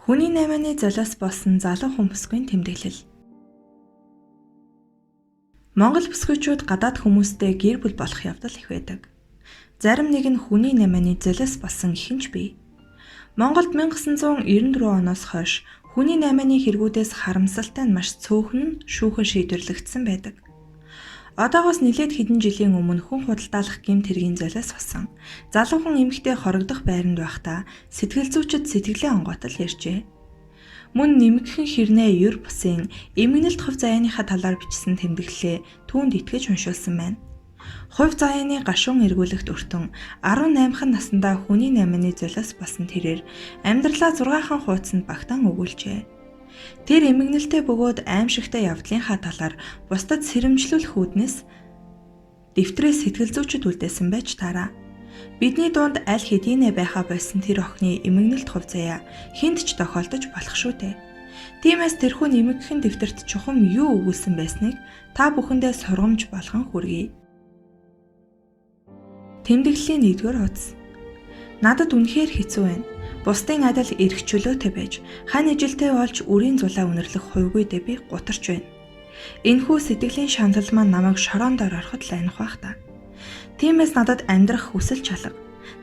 Хүний наймааны золиос болсон залуу хүн бүсгүйн тэмдэглэл. Монгол бүсгүйчүүд гадаад хүмүүстэй гэр бүл болох явдал их байдаг. Зарим нэг нь хүний наймааны золиос болсон гэх нь ч бий. Монголд 1994 оноос хойш хүний наймааны хэрэгүүдээс харамсалтай нь маш цөөхөн нь шүүхэн шийдвэрлэгдсэн байдаг. Одоогоос нэлээд хэдэн жилийн өмнө хүн худалдаалах гэмт хэргийн золиос болсон. Залуу хүн эмэгтэй хорогдох байранд байхдаа сэтгэл зүйчид сэтгэлээ онгойтол ярьжээ. Мөн нэмэгхэн хэрнээ ер бусын эмгэнэлт хувь заяаныхаа талаар бичсэн тэмдэглэлээ түүнд итгэж уншуулсан байна. Хувь заяаны гашуун эргүүлэгт өртөн 18хан наснда хүний наймааны золиос болсон тэрээр амьдралаа 6хан хуудсанд багтаан өгүүлжээ. Тэр эмгэнэлтэй бөгөөд аимшигтай явдлынхаа талаар бусдад сэрэмжлүүлэх үүднээс дэвтрээ сэтгэл зүйчид үлдээсэн байж таараа. Бидний дунд аль хэдийнэ байхаа болсон тэр охины эмгэнэлт хувь заяа хүнд ч тохиолдож болох шүү дээ. Тиймээс тэрхүү нэмэгхэн дэвтэрт чухам юу өгүүлсэн байсныг та бүхэндээ сургамж болгон хүргэе. Тэмдэглэлийн 1-р хуудас. Надад үнэхээр хэцүү байна. Бусдын адил эрх чөлөөтэй байж, хань ижилтэй болж үрийн зулаа үнэрлэх хувьгүй дээ би гутарч байна. Энэхүү сэтгэлийн шаналл маань намайг шорон дор ороход л аних бах та. Тиймээс надад амьдрах хүсэл чалга.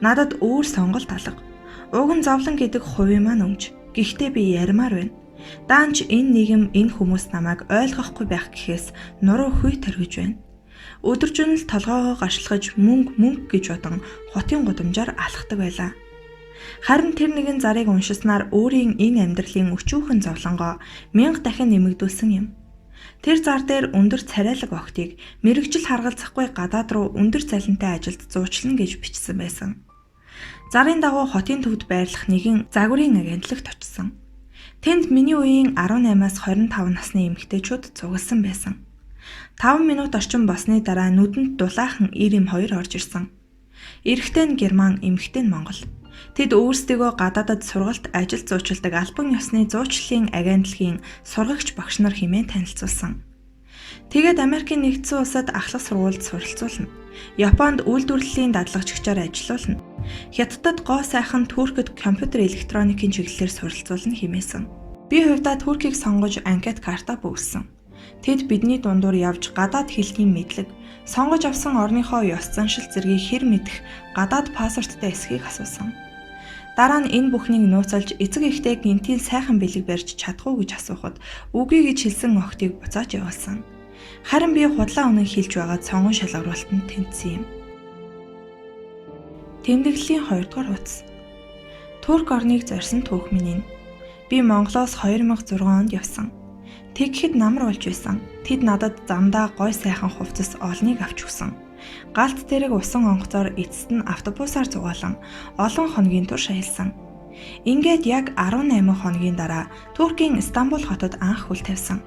Надад өөр сонголт алга. Уг нь зовлон гэдэг хувийн маань өмч. Гэхдээ би ярмаар байна. Даанч энэ нийгэм, энэ хүмүүс намайг ойлгохгүй байх гэхээс нуруу хүй торгиж байна. Өдөржин л толгоогоо гашлахж мөнгө мөнгө гэж бодон хотын гудамжаар алхдаг байлаа. Харин тэр нэгэн зарыг уншсанаар өөрийн энэ амьдралын өчүүхэн зовлонгоо 1000 дахин нэмэгдүүлсэн юм. Тэр зар дээр өндөр царайлаг охидыг мэргэжил харгалзахгүй гадаад руу өндөр цалинтай ажилд зуучлана гэж бичсэн байсан. Зарын дагуу хотын төвд байрлах нэгэн загварын агентлагт очсон. Тэнд миний үеийн 18-аас 25 насны эмэгтэйчүүд цугласан байсан. 5 минут орчим болсны дараа нүдэнд дулаахан ир эм хоёр орж ирсэн. Эрэгтэй нь герман, эмэгтэй нь монгол. Тэд өөрсдийгөө гадаадад сургалт ажил зуучилдаг албан ёсны зуучлалын агентлагийн сургагч багш нар хэмээн танилцуулсан. Тэгээд Америкийн нэгдсэн улсад ахлах сургуульд суралцуулна. Японд үйлдвэрлэлийн дадлагчаар ажиллуулна. Хятадд гоо сайхан, Туркид компьютер электроникийн чиглэлээр суралцуулна хэмээсэн. Би хувьдаа Туркийг сонгож анкет карта бөглөсөн. Тэд бидний дундуур явж гадаад хэлний мэдлэг, сонгож авсан орныхоо ёс заншил зэргийг хэр мэдэх, гадаад паспорттой эсэхийг асуусан. Дараа нь энэ бүхнийг нууцалж эцэг эхтэй гэнтийн сайхан бэлэг барьж чадах уу гэж асуухад үгүй гэж хэлсэн охидыг буцааж явуулсан. Харин би худлаа үнэн хэлж байгаад сонгон шалгаруулалтанд тэнцсэн юм. Тэмдэглэлийн 2-р хуудас. Турк орныг зорьсон түүх минь энэ. Би Монголоос 2006 онд явсан. Тэгэхэд намар болж байсан. Тэд надад замдаа гой сайхан хувцас олныг авч өгсөн. Галт тэрэг усан онгоцоор эцэст нь автобусаар зугаалan олон хоногийн турш аялсан. Ингээд яг 18 хоногийн дараа Туркийн Стамбул хотод анх хөл тавьсан.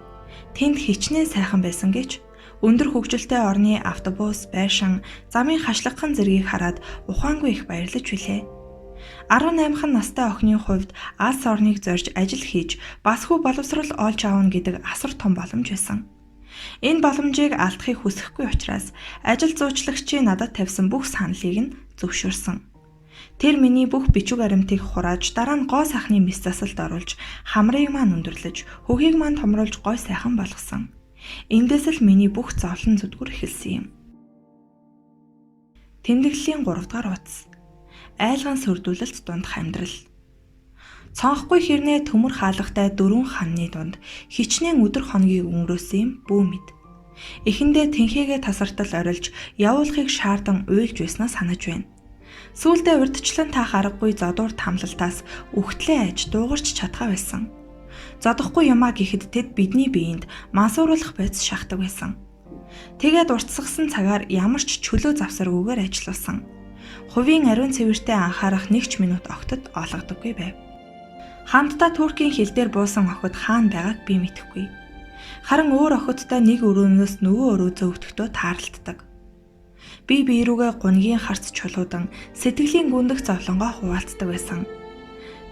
Тэнд хичнээн сайхан байсан гэж өндөр хөгжилтэй орны автобус, байшин, замын хашлагхан зэргийг хараад ухаангүй их баярлаж билээ. 18хан настай охины хувьд алс орныг зорж ажил хийж бас хүү боловсрол олж авна гэдэг асар том боломж байсан. Энэ боломжийг алдахыг хүсэхгүй учраас ажил зуучлагчийн надад тавьсан бүх саналыг нь зөвшөөрсөн. Тэр миний бүх бичиг баримтыг хурааж дараа нь гоо сайхны мэс засалд оруулж хамрыг маань өндөрлөж хөгийг маань томруулж гой сайхан болгосон. Эндээс л миний бүх зовлон зүдгүр эхэлсэн юм. Тэмдэглэлийн 3 дугаар хуудас. Айлган сөрдүүлэлт дундах амьдрал. Цонхгүй хэрнээ төмөр хаалгатай дөрвөн ханны дунд хичнээн өдөр хоногийг өнгөрөөсөн юм бүү мэд. Эхэндээ тэнхээгээ тасартал орилж явуулахыг шаардан уйлж байснаа санаж байна. Сүүлдээ урдчлан таах аргагүй зодуур тамлалтаас үхтлээ айж дуугарч чадхаа байсан. Зодохгүй юмаа гэхэд тэд бидний биеинд мансууруулах бодис шахдаг байсан. Тэгээд уртсгасан цагаар ямар ч чөлөө завсаргүйгээр ажиллуулсан. Хувийн ариун цэвэртээ анхаарах нэг ч минут огтод олгодоггүй байв. Хамтдаа Туркийн хил дээр буусан охид хаана байгааг би мэдэхгүй. Харин өөр охидтой нэг өрөөнөөс нөгөө өрөө зөөгдөхдөө тааралддаг. Би бие рүүгээ гунгийн харц чулуудан сэтгэлийн гүндэх зовлонгоо хуваалцдаг байсан.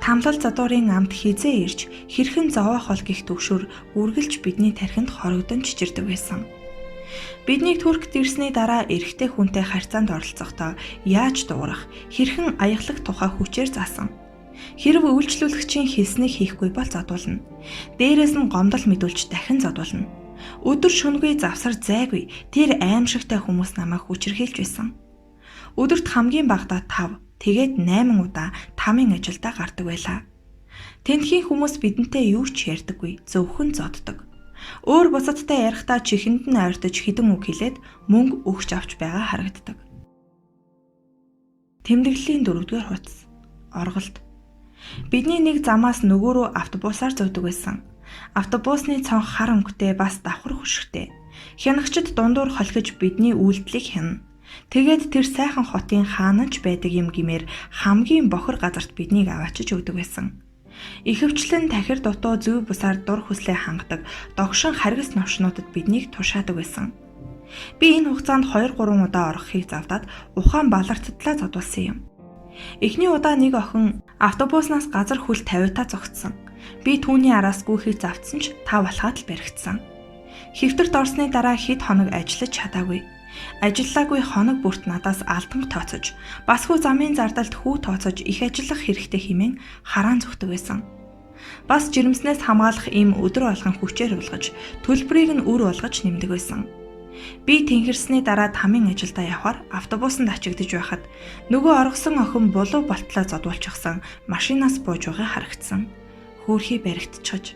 Тамлал задуурын амт хизээ ирж хэрхэн зовоох бол гих төгшөр үргэлж бидний тархинд хорогдон чичирдэг байсан. Биднийг Туркд ирсний дараа эрэгтэй хүнтэй харьцаанд оролцохдоо яаж дуугарах, хэрхэн аяглах тухай хүчээр заасан. Хэрв үйлчлүүлэгчийн хэлснийг хийхгүй бол зодуулна. Дээрээс нь гомдол мэдүүлж дахин зодуулна. Өдөр шөнөгүй завсар зайгүй тэр аимшигтай хүмүүс намайг хүчирхийлж байсан. Өдөрт хамгийн багадаа 5, тэгээд 8 удаа тамын ажилдаа гардаг байлаа. Тэнхийн хүмүүс бидэнтэй юу ч ярьдаггүй, зөвхөн зоддог. Өөр бусадтай ярихдаа чихэнд нь ойртож хідэн үг хэлээд мөнгө өгч авч байгаа харагддаг. Тэмдэглэлийн 4-р хуудас. Орголт. Бидний нэг замаас нөгөө рүү автобусаар зүүдэг байсан. Автобусны цонх хар өнгөтэй бас давхар хөшигтэй. Хянагчид дундуур холхиж бидний үйлдэлийг хянана. Тэгээд тэр сайхан хотын хаана ч байдаг юм гэмээр хамгийн бохир газарт биднийг аваачиж өгдөг байсан. Ихэвчлэн тахир дутуу зүй бусаар дур хүслээ хангадаг догшин харгас новшнуудад биднийг тушаадаг байсан. Би энэ хугацаанд 2 3 удаа орохыг завдаад ухаан балартдлаа зодуулсан юм. Эхний удаа нэг охин автобуснаас газар хөл тавиутаа зогтсон. Би түүний араас гүйхийг завдсан ч тав алхаад л баригдсан. Хэвтэрт орсны дараа хэд хоног ажиллаж чадаагүй. Ажиллаагүй хоног бүрт надаас алдан тооцож, бас хүү замын зардалд хүү тооцож их ажиллах хэрэгтэй хэмээн хараан зүхдэг байсан. Бас жирэмснээс хамгаалах ийм өдөр болгон хүчээр уулгаж, төлбөрийг нь үр болгож нэмдэг байсан. Би тэнхэрсний дараа тамын ажилдаа явхаар автобусанд ачигдаж байхад нөгөө оргосон охин булуу болтлоо зодуулчихсан машинаас бууж байгаа харагдсан. Хөөрхий баригдчихаж.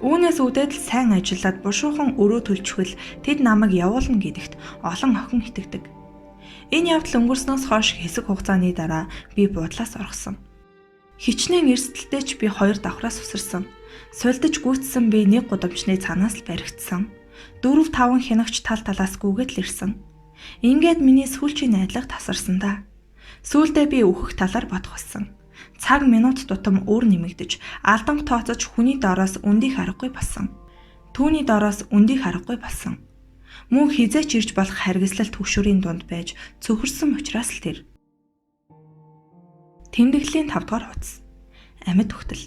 Үүнээс үүдээд л сайн ажиллаад бушуухан өрөө төлчихвөл тэд намайг явуулна гэдэгт олон охин итгэдэг. Энэ явдал өнгөрснөөс хойш хэсэг хугацааны дараа би буудлаас оргосон. Хичнээн эрсдэлтэй ч би 2 давхраас үсэрсэн. Сулдаж гүйцсэн би нэг гудамжны цаанаас л баригдсан. 4 5 хянагч тал талаас гүгээд л ирсэн. Ингээд миний сүүлчийн найдлага тасарсан да. Сүүлдээ би өөхөх талаар бодох болсон. Цаг минут тутам өөр нэмэгдэж, алданг тооцож хүний доороос өндих аргагүй болсон. Түүний доороос өндих аргагүй болсон. Мөн хизээч ирж болох харгислал түгшүүрийн дунд байж цөхөрсөн учраас л тэр. Тэмдэглэлийн 5 дугаар хуудас. Амьд өгтөл.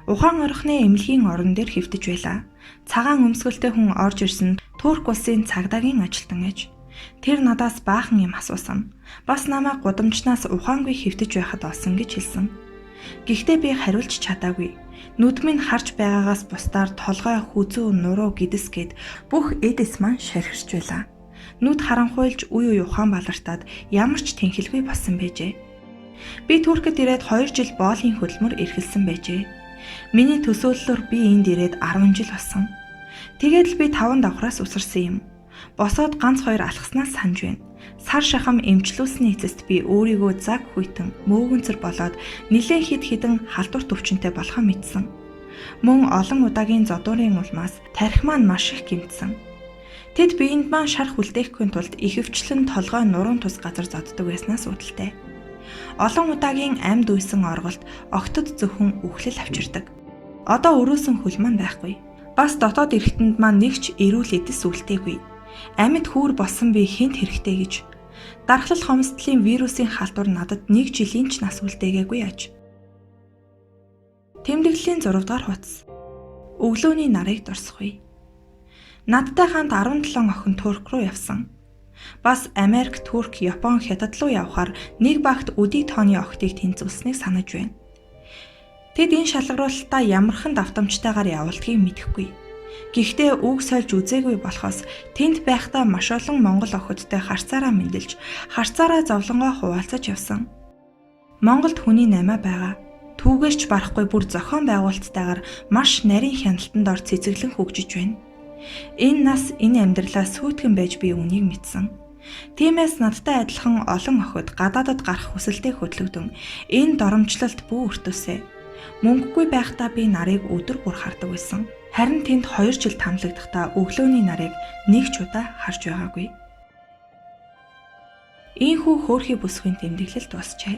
Ухаан орхины эмнэлгийн орон дээр хэвтэж байлаа. Цагаан өмсгөлтэй хүн орж ирсэн Турк улсын цагдаагийн ажилтан аж. Тэр надаас баахан юм асуусан. Бас намайг гудамжнаас ухаангүй хэвтэж байхад олсон гэж хэлсэн. Гэхдээ би хариулж чадаагүй. Нүд минь харж байгаагаас бусдаар толгой, хүзүү, нуруу гэдэс гээд бүх эд эс маань шархирч байлаа. Нүд харанхуйлж үе үе ухаан балартаад ямар ч тэнхэлгүй болсон байжээ. Би Туркэд ирээд 2 жил боолын хөдөлмөр эрхэлсэн байжээ. Миний төсөөллөөр би энд ирээд 10 жил болсон. Тэгээд л би 5 давхраас үсэрсэн юм. Босоод ганц хоёр алхаснаас санаж байна. Сар шахам эмчлүүлсний эцэст би өөрийгөө цаг хүйтэн мөөгөнцөр болоод нилээн хэд хэдэн халдвар төвчөнтэй болохоо мэдсэн. Мөн олон удаагийн зодуурын улмаас тархи маань маш их гэмтсэн. Тэд биеинд маань шарх үлдээхгүй тулд ихэвчлэн толгой нуруунд тус газар зоддог байснаас үүдэлтэй. Олон удаагийн амьд үйсэн орголт огтод зөвхөн үхлэл авчирдаг. Одоо өрөөсөн хөл маань байхгүй. Бас дотоод эргэтэнд маань нэг ч эрүүл эдэс үлдээгүй. Амьд хүүр болсон би хинт хэрэгтэй гэж. Дархлал хомсдлын вирусын халдвар надад нэг жилийн ч нас үлдээгээгүй аж. Тэмдэглэлийн 6 дугаар хуудас. Өглөөний нарыг дурсахгүй. Надтай хамт 17 охин Турк руу явсан. Бас Америк, Турк, Япон, Хятад руу явхаар нэг багт өдий тооны охидыг тэнцвүүлснийг санаж байна. Тэд энэ шалгаруулалтаа ямархан давтамжтайгаар явуулдгийг мэдэхгүй. Гэхдээ үг сольж үзээгүй болохоос тэнд байхдаа маш олон монгол охидтой харцаараа мэндэлж, харцаараа зовлонгоо хуваалцаж явсан. Монголд хүний наймаа байгаа. Түүгээрч барахгүй бүр зохион байгуулалттайгаар маш нарийн хяналтанд ор цэцэглэн хөгжиж байна. Энэ нас энэ амьдралаа сүйтгэн байж би үүнийг мэдсэн. Тиймээс надтай адилхан олон охид гадаадад гарах хүсэлтэд хөдлөгдөн энэ доромжлолт бүү өртөөсэй. Мөнгөгүй байхдаа би нарыг өдөр бүр хардаг байсан. Харин тэнд 2 жил тамлагдахдаа өглөөний нарыг нэг ч удаа харж байгаагүй. Ийхүү хөөрхий бүсгүйн тэмдэглэл дуусчээ.